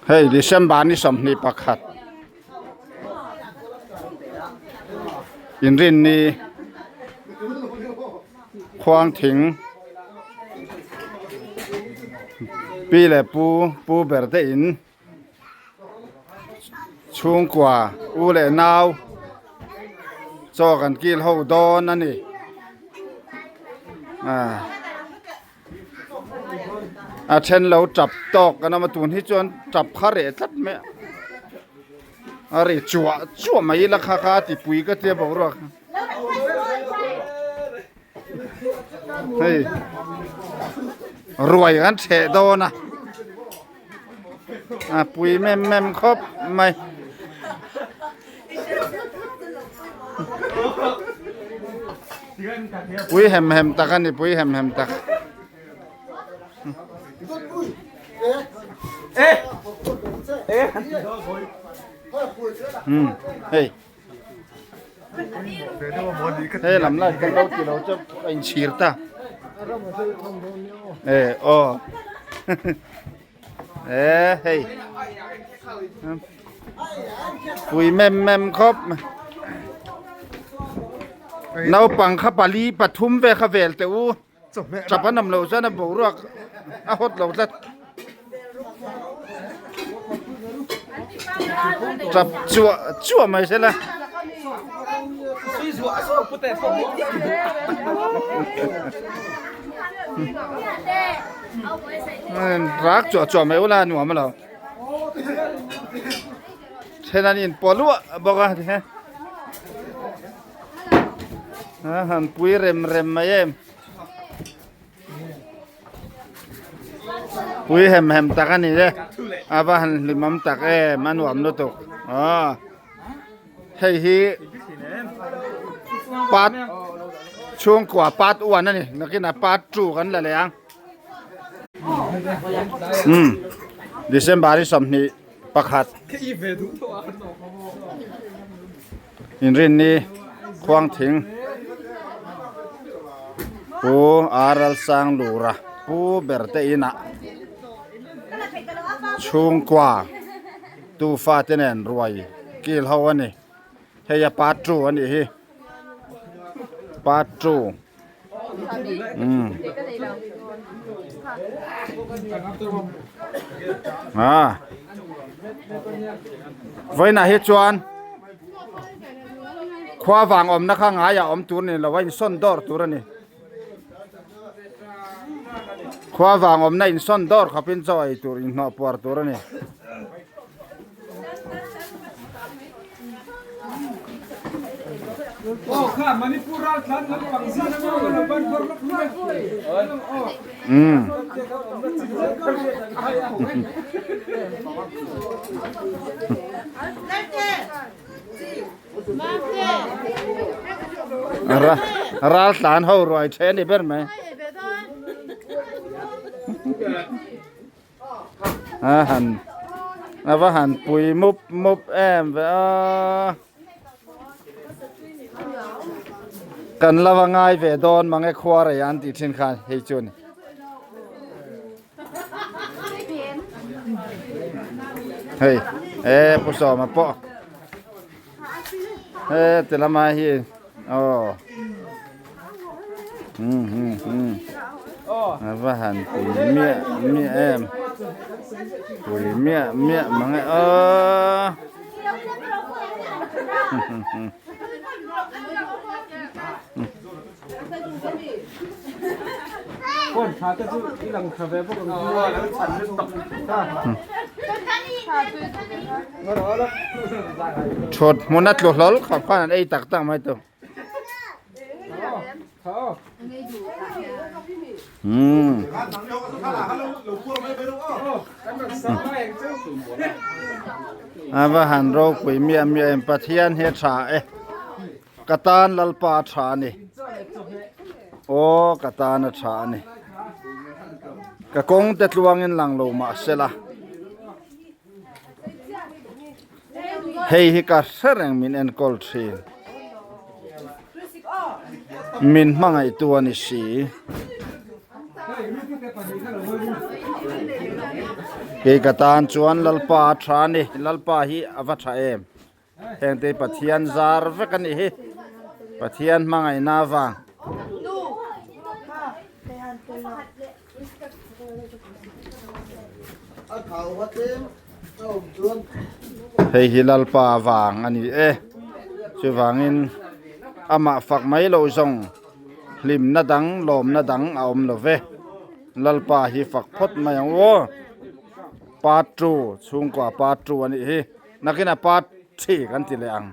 Hei December ni 21 inrinni khuang thing pi leh pu pu ber te in chhungkua u leh nau chaw kan kil ho dawn a ni ah a then lo tap tawk an awm a tun hi chuan tap kha reh tlat mai a a ri chuah chuah mai ila kha kha a tipui ka tia boruak hei ruai kan theh dawn a a pui mem mem khawp mai. Pui hem hem tak a ni pui hem hem tak. Hmm hei. He lam lai kan lo ti lo chu a inchhir ta. E aw. E hei. Pui mem mem khawp. Naupang kha pali pathum ve kha vel teh u. Chap an awm loh chuan a boruak a hawt lo tlat. Chap chuah chuah mai se la. Rak chuah chuah mai ula nuam a lo. Then an inpawh luah bawk a. A han pui rem rem mai em. Pui hem hem tak a ni e. A va han hlimawm tak em a nuam lutuk. Aw hei hi part chhungkua part 1 a ni nakinah part 2 kan la leh ang. Umm December hi 21. Inrinni khuangthing Pu Aralsanglura pu ber te inah chhungkua tufa te nen ruai kil ho a ni. Hei a part 2 a nih hi part 2. Umm ah vawiinah hi chuan khua vang awmna kha ngaiah awm tur ni lo a insawn dawr tur a ni khua vang awmna insawn dawr khawpin chaw ei tur inhnawh puar tur a ni. Ral tlan ho ruai the a ni ber mai. A han a va han pui mup mup em ve a kan la va ngai ve dawn mange khua rei an tih thin khan hei chu a ni. Hei e pu sawma pawh he ti lama hi aw um um um a va han pui miah miah em pui miah miah mang e aw Thawt hmun a tlu hlawl khawp khan an ei tak tak mai tu. Hmm. A va han ropui miah miah em Pathian hi a tha e. Ka tan Lalpa a tha a ni. Aw ka tan a tha a ni. Ka kawng te tluangin lang lo mah se la. Hei hi ka hre reng min enkawl thin. Min hmangaihtu a ni si. Kei ka tan chuan Lalpa a tha a ni, Lalpa hi a va tha em. Hengte hi Pathian zar vek a nih hi, Pathian hmangaihna avang. Hei hi Lalpa vang a ni e, chuvangin amah fak mai lo zawng hlimna dang lawmna dang a awm lo ve, Lalpa hi fak phawt mai ang u aw, part 2 chhungkua part 2 a nih hi, nakinah part 3 kan ti leh ang.